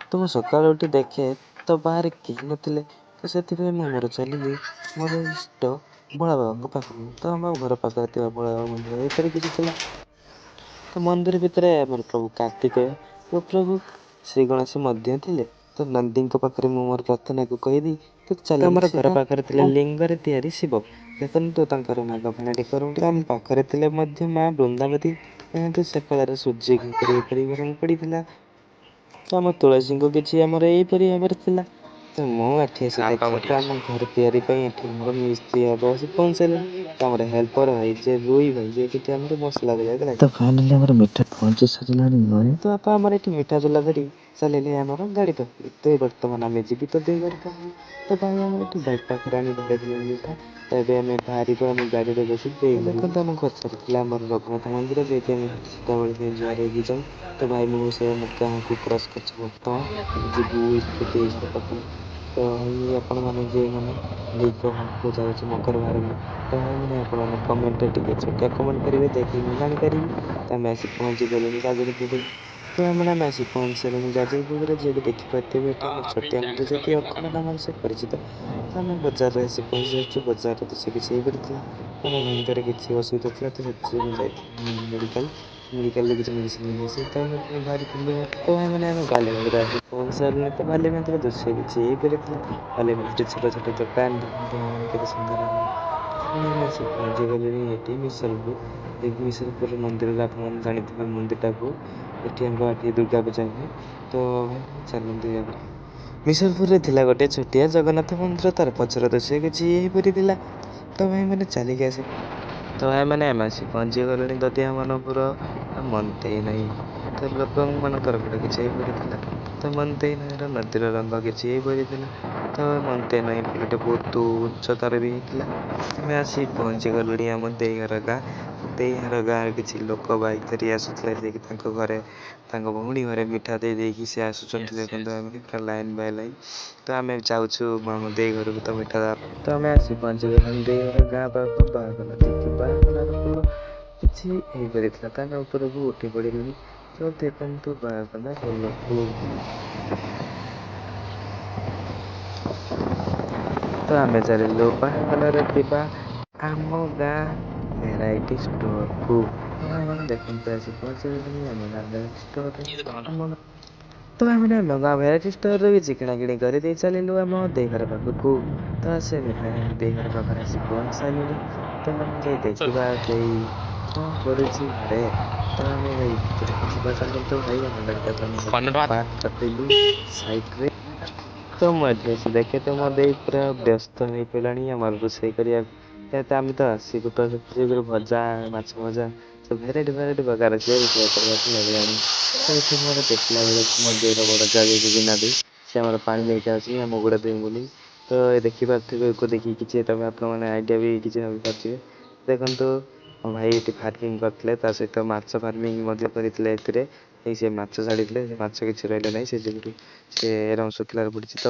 ତ ମୁଁ ସକାଳୁ ଉଠି ଦେଖେ ତ ବାହାରେ କେହି ନଥିଲେ। ତ ସେଥିପାଇଁ ମୁଁ ମୋର ଚାଲିଲି ମୋର ଇଷ୍ଟ ଭୋଳା ବାବାଙ୍କ ପାଖକୁ। ତ ଆମ ଘର ପାଖରେ ଥିବା ଭୋଳା ବାବା ମନ୍ଦିର ଏପରି କିଛି ଥିଲା। ତ ମନ୍ଦିର ଭିତରେ ଆମର ପ୍ରଭୁ କାର୍ତ୍ତିକେୟ ଓ ପ୍ରଭୁ ଶ୍ରୀ ଗଣେଶ ମଧ୍ୟ ଥିଲେ। ତ ନନ୍ଦୀଙ୍କ ପାଖରେ ମୁଁ ମୋର ପ୍ରାର୍ଥନାକୁ କହିଦେଇ ତ ଚାଲିଲି। ଆମର ଘର ପାଖରେ ଥିଲେ ଲିଙ୍ଗରେ ତିଆରି ଶିବ, ଦେଖନ୍ତୁ ତାଙ୍କର ନାଗଫେଣାଟି କରୁଟି। ଆମ ପାଖରେ ଥିଲେ ମଧ୍ୟ ମା ବୃନ୍ଦାବତୀ, କିନ୍ତୁ ସେକଳରେ ସୂର୍ଯ୍ୟଙ୍କୁ ଏପରି ଗରମ ପଡ଼ିଥିଲା। ତ ଆମ ତୁଳସୀଙ୍କୁ କିଛି ଆମର ଏହିପରି ଭାବରେ ଥିଲା। ତ ମୁଁ ଏଠି ଆସି ଦେଖେ ତ ଆମ ଘର ତିଆରି ପାଇଁ ଏଠି ଆମର ମିସ୍ତ୍ରୀ ହେବ ଆସି ପହଞ୍ଚିସାରିଲେଣି। ତ ଆମର ହେଲ୍ପର ଭାଇ ଯେ ରୋଇ ଭାଇ, ଯିଏକି ଏଠି ଆମର ମସଲା କରିବାକୁ ଲାଗେ। ତ ଫାଇନାଲି ଆମର ମିଠା ପହଞ୍ଚି ସାରିଲାଣି ଘରେ। ତ ବାପା ଆମର ଏଠି ମିଠା ଝୋଲା ଧରି ଚାଲିଲେ ଆମର ଗାଡ଼ି ପାଖକୁ। ତ ବର୍ତ୍ତମାନ ଆମେ ଯିବି ତ ଦେଇ ଘର ପାଖକୁ। ତ ଭାଇ ଆମର ଏଠି ବାଇକ୍ ପାଖରେ ଆମେ ଧରିଦେଲେ ମିଠା। ତ ଏବେ ଆମେ ବାହାରିବୁ ଆମ ଗାଡ଼ିରେ ବସି ଦେଇ। ଦେଖନ୍ତୁ, ଆମ ପଛରେ ଥିଲା ଆମର ରଘୁନାଥ ମନ୍ଦିର, ଯିଏକି ଆମେ ସଦାବେଳେ ପାଇଁ ଜୁହାର ହେଇକି ଯାଉ। ତ ଭାଇ ମୁଁ ସେ ଆମ ଗାଁକୁ କ୍ରସ୍ କରିଛୁ, ବର୍ତ୍ତମାନ ଯିବୁ ଦେଇ ଘର ପାଖକୁ। ତ ଭାଇ, ଆପଣମାନେ ଯେଉଁମାନେ ଦେଇଙ୍କ ପାଖକୁ ଯାଉଛି ମକର ଭାର, ତ ଭାଇମାନେ ଆପଣମାନେ କମେଣ୍ଟରେ ଟିକେ ଛୋଟିଆ କମେଣ୍ଟ କରିବେ, ଦେଖିକି ମୁଁ ଜାଣିପାରିବି। ତ ଆମେ ଆସି ପହଞ୍ଚି ଗଲୁଣି ଯାଜପୁର। ତ ଆମେ ଆସି ପହଞ୍ଚି ସାରିଲୁଣି ଯାଜପୁରରେ, ଯିଏକି ଦେଖିପାରୁଥିବେ ଏଠି ଆମର ଛୋଟିଆ ମନ୍ଦିର, ଯିଏକି ଅଖଣ୍ଡ ନାମରେ ସେ ପରିଚିତ। ତ ଆମେ ବଜାରରେ ଆସି ପହଞ୍ଚି ସାରିଛୁ। ବଜାରରେ ତ ସେ କିଛି ହେଇପାରିଥିଲା। ଆମ ଭାଇଙ୍କର କିଛି ଅସୁବିଧା ଥିଲା, ତ ସେଥିଯୋଗୁଁ ଯାଇଥିଲୁ ମେଡ଼ିକାଲ। ମେଡ଼ିକାଲରେ କିଛି ମେଡ଼ିସିନ ନେଇ ଆସି ତ ଆମେ ପୁଣି ବାହାରି। ତ ଭାଇମାନେ, ଆମେ ବାଲିମେଳାରେ ଆସି ପହଞ୍ଚି ସାରିଲୁଣି। ତ ବାଲିମେଳାର ଦୃଶ୍ୟ କିଛି ଏହିପରି ଥିଲା। ବାଲିମେଳାରେ ଛୋଟ ଛୋଟ ଦୋକାନ ଦେଖନ୍ତୁ କେତେ ସୁନ୍ଦର। ଆମେ ଆସି ପହଞ୍ଚି ଗଲୁଣି ଏଠି ମିଶରପୁର। ମିଶରପୁର ମନ୍ଦିରରେ ଆପଣମାନେ ଜାଣିଥିବେ ମନ୍ଦିରଟାକୁ, ଏଠି ଆମର ଏଠି ଦୁର୍ଗା ପୂଜା ହୁଏ। ତ ଚାଲନ୍ତୁ। ମିଶରପୁରରେ ଥିଲା ଗୋଟେ ଛୋଟିଆ ଜଗନ୍ନାଥ ମନ୍ଦିର, ତାର ପଛର ଦୃଶ୍ୟ କିଛି ଏହିପରି ଥିଲା। ତ ଭାଇମାନେ, ଚାଲିକି ଆସି, ତ ଭାଇମାନେ, ଆମେ ଆସି ପହଞ୍ଚି ଗଲୁଣି ଦଧିଆମାନପୁର ମନ୍ତେଇ ନଈ। ତ ଲୋକମାନଙ୍କର ଭିଡ଼ କିଛି ଏହିପରି ଥିଲା। ତ ମନ୍ତେଇ ନଈର ନଦୀର ରଙ୍ଗ କିଛି ଏହିପରି ଥିଲା। ତ ମନ୍ତେଇ ନଈ ପୋଲଟି ବହୁତ ଉଚ୍ଚତାର ବି ହେଇଥିଲା। ଆମେ ଆସି ପହଞ୍ଚି ଗଲୁଣି ଆମ ଦେଇ ଘର ଗାଁ। ଦେଇ ଘର ଗାଁରେ କିଛି ଲୋକ ବାଇକ୍ ଧରି ଆସୁଥିଲେ, ଯିଏକି ତାଙ୍କ ଘରେ ତାଙ୍କ ଭଉଣୀ ଘରେ ମିଠା ଦେଇ ଦେଇକି ସେ ଆସୁଛନ୍ତି। ଦେଖନ୍ତୁ, ଆମେ ପୁରା ଲାଇନ୍ ବାଇ ଲାଇନ୍। ତ ଆମେ ଯାଉଛୁ ଆମ ଦେଇ ଘରକୁ ତ ମିଠା ଦେବା। ତ ଆମେ ଆସି ପହଞ୍ଚି ଗଲୁଣି ଦେଇ ଘର ଗାଁ ପାଖକୁ, ବାହାକ ନଦୀ। ବାହାକନାର ପୋଲ କିଛି ହେଇପାରିଥିଲା। ତ ଆମେ ଉପରକୁ ଉଠି ପଡ଼ିଲୁଣି। ତ ଦେଖନ୍ତୁ ବାହାକନା ପୋଲକୁ। ତ ଆମେ ଚାଲିଲୁ ବାହାକନାରେ ଥିବା ଆମ ଗାଁ ଭେରାଇଟି ଷ୍ଟୋରକୁ। ତ ଭାଇମାନେ ଦେଖନ୍ତୁ, ଆସି ପହଞ୍ଚିଗଲୁଣି ଆମ ଗାଁ ଭେରାଇଟି ଷ୍ଟୋରରେ। ଆମ ତ ଆମେ ଆମ ଗାଁ ଭେରାଇଟି ଷ୍ଟୋରରେ କିଛି କିଣାକିଣି କରିଦେଇ ଚାଲିଲୁ ଆମ ଦେଇ ଘର ପାଖକୁ। ତ ସେ ଦେଇ ଘର ପାଖରେ ଆସି ପହଞ୍ଚି ସାରିଲୁଣି। ତ ଆମେ ଯାଇ ଦେଖିବା ଦେଇ କ'ଣ କରୁଛି ଘରେ। ତ ଆମେ ଯାଇ ଭିତରକୁ ଯିବା। ଚାଲନ୍ତୁ ଭାଇ, ଆମ ଗାଡ଼ିଟାକୁ ଆମେ ପାର୍କ କରିଦେଲୁ ସାଇଡ଼ରେ। ତ ମୁଁ ଏଠି ଆସି ଦେଖେ ତ ମୋ ଦେଇ ପୁରା ବ୍ୟସ୍ତ ହେଇପଡ଼ିଲାଣି ଆମର ରୋଷେଇ କରିବାକୁ। ତ ଆମେ ତ ଆସିବୁ, ତ ସେଥିଯୋଗୁଁ ଭଜା, ମାଛ ଭଜା, ସବୁ ଭେରାଇଟି ଭେରାଇଟି ପ୍ରକାର ସିଏ ରୋଷେଇ କରିବାକୁ ଲାଗିଲାଣି। ତ ଏଠି ମୋର ଦେଖିଲା ବେଳକୁ ମୋ ଦେଇର ବଡ଼ ଯା ଯାଇକି ବିନା ଦେଇ, ସେ ଆମର ପାଣି ନେଇକି ଆସୁଛି ଆମ ଗୋଡ଼ ଧୋଇବୁ ବୋଲି। ତ ଦେଖିପାରୁଥିବେ, ୟାକୁ ଦେଖିକି କିଛି ତମେ ଆପଣମାନେ ଆଇଡ଼ିଆ ବି କିଛି ଭାବିପାରୁଥିବେ। ଦେଖନ୍ତୁ, ମୋ ଭାଇ ଏଠି ଫାର୍ମିଂ କରିଥିଲେ, ତା ସହିତ ମାଛ ଫାର୍ମିଂ ମଧ୍ୟ କରିଥିଲେ। ଏଥିରେ ସେ ମାଛ ଛାଡ଼ିଥିଲେ, ସେ ମାଛ କିଛି ରହିଲେ ନାହିଁ, ସେ ଯୋଗୁରୁ ସେ ଶୁଖିଲାରେ ପଡ଼ିଛି। ତ